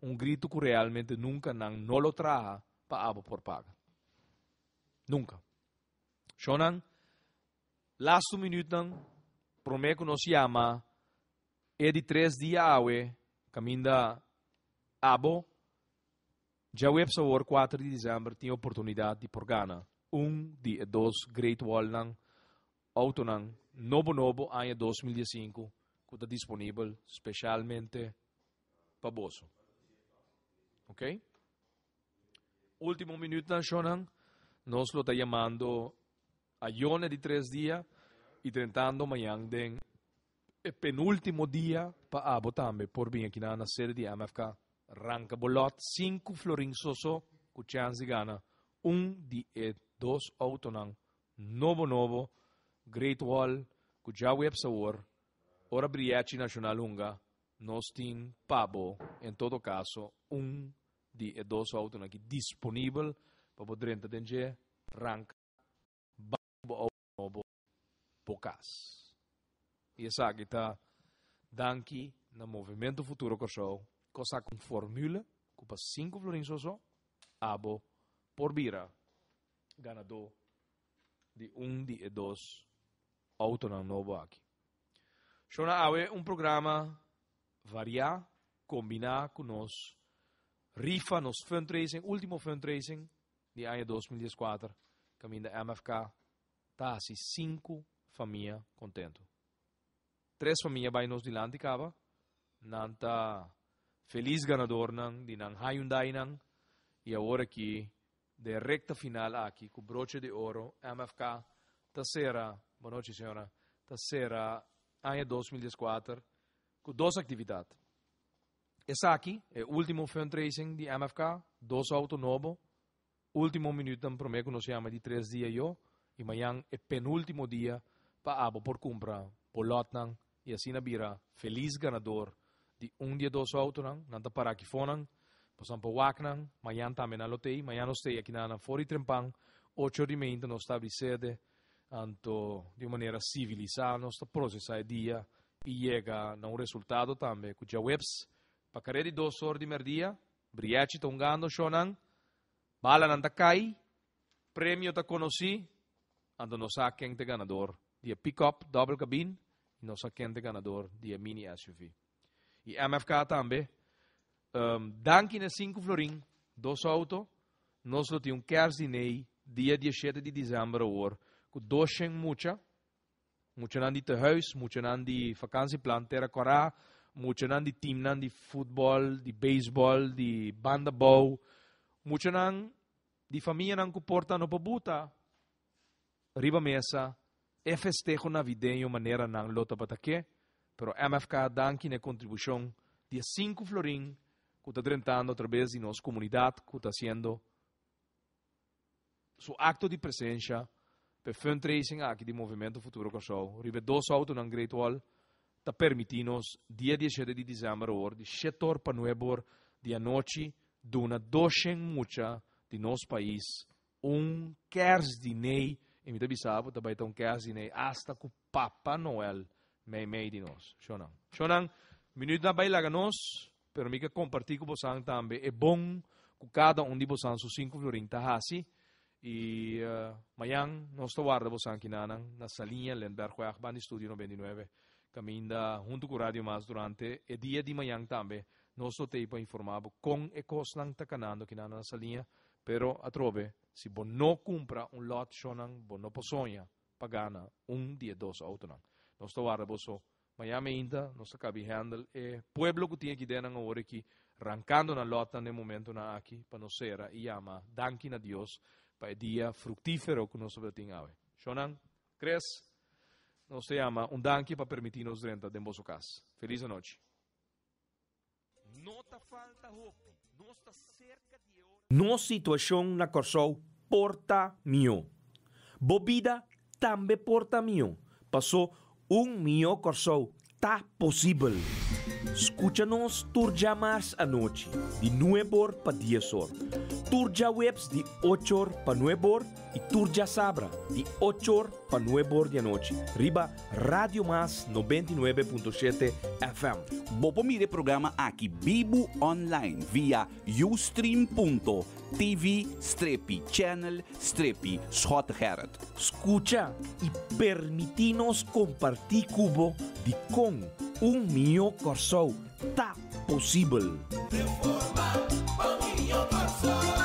un gritu ku realmente nunka nan no lo traha pa abo por paga. Nunka. Shownan, lastu minütnan promé ku nos yama e di tres dia awe kaminda abo. Djaweps awor 4 di december tin oportunidad di por gana un di e dos Great Wall nan, autonan nobo nobo aña 2015 cu ta disponibel specialmente pa boso. Ok? Ultimo minuut nan, shonan, nos lo ta yamando ayó di 3 dia y drentando mañan den e penultimo dia pa abo tambe por bin aki na sede di MFK ranka bo lot 5 florin so cu chance di gana un di e dos autonan nobo nobo Great Wall cu djaweps awor ora Briachi Nacional hunga nos tin pa bo en todo caso un di e dos autonan aki disponibel pa por drenta den dje ranka bo nobo bo cas. Y esaki ta danki na Movimento Futuro Kòrsou, ku un formule, ku pa 5 florin so, abo por bira ganadó di un di e dos autonan nobo aki. Shona awe un programa variá, kombiná ku nos rifa, nos fundraising, último fundraising di aña 2014, kaminda MFK ta hasi sinku famia kontentu. Tres famia bai nos dilanti kaba, nan ta felis ganadónan di nan Hyundai nan i awor aki den rekta final aki ku broche di oro MFK ta sera, bon nochi señora, ta sera aña 2014 ku dos aktividat. Esaki e último fundraising di MFK, dos outo nobo, último minuut nan promé ku nos yama di 3 dia yo, i mañan e penúltimo dia pa abo por kumpra bo lotnan i asina bira felis ganadó di un di e dos outonan, nan ta para aki fonan, boso por wak nan, mañan tambe nan lo tei, mañan nos tei aki na for di trempan, 8'or nos ta sede, anto di un manera sivilisá nos ta prosesá e dia i yega na un resultado tambe ku djaweps pa kare di 2'or di merdia, Briachi ta hungando shonan, bala nan ta kai, premio ta konosí, anto nos sa ken ta ganadó di e pick-up double cabin i nos sa ken ta ganadó di e mini SUV. I MFK tambe, danki na 5 florin, dos outo, nos lo tin un kerstdiner dia 17 di december awor, ku 200 mucha, muchanan di tehuis, muchanan di vakantieplan Terra Cora, muchanan di teamnan di futbòl, di beisbòl, di banda bou, muchanan di famianan ku por ta no por buta riba mesa e festeho navideño manera nan lo tabata ke, pero MFK danki na kontribushon di 5 florin ku ta drentando a traves di nos komunidat ku ta hasiendo su akto di presensia pa fundraising aki di Movimento Futuro Kòrsou. Riba dos outonan Great Wall ta permití nos dia 17 di december awor di 7'or pa 9'or di anochi duna 200 mucha di nos pais un kerstdiner i mi ta bisa bo tambe un kerstdiner hasta ku Papa Noel mei mei di nos. Shonan. Shonan, minuut a bai laga nos, pero mi ke kompartí ku boso tambe e bon ku kada un di boso su 5 florin ta hasi i mañan nos ta warda boso akinan na Saliña Lindbergweg band'i Studio 99 kaminda huntu ku Radio Mas durante e dia di mañan tambe nos lo tei pa informá kon e kosnan ta kanando akinan na Saliña, pero atrobe si bo no kumpra un lot shonan bo no por soña pa gana un di e dos outonan. Nos ta warda boso mañan ainda nos ta kaba handle e pueblo ku tin aki den awor aki rankando nan lot na momentonan aki pa nos sera i yama danki na Dios pa e dia fruktífero ku nos tin awe. Shonan, Chris, nos ta yama un danki pa permití nos drenta den boso kas. Felis nochi. No ta falta hopi, nos ta serka di Nos situashon na Kòrsou por ta mihó. Bo bida tambe por ta mihó. Paso un mihó Kòrsou ta posibel. Skucha nos tur djamars anochi, di 9'or pa 10'or. Tur djaweps di 8'or pa 9'or i tur djasabra di 8'or pa 9'or di anochi. Riba Radio Mas 99.7 FM. Bo por mira e programa aki bibu online via ustream.tv strepi channel strepi Schotte Gerrit. Skucha i permití nos kompartí ku bo di kon un mihó Kòrsou ta posibel. Reforma pa mihó. Kòrsou.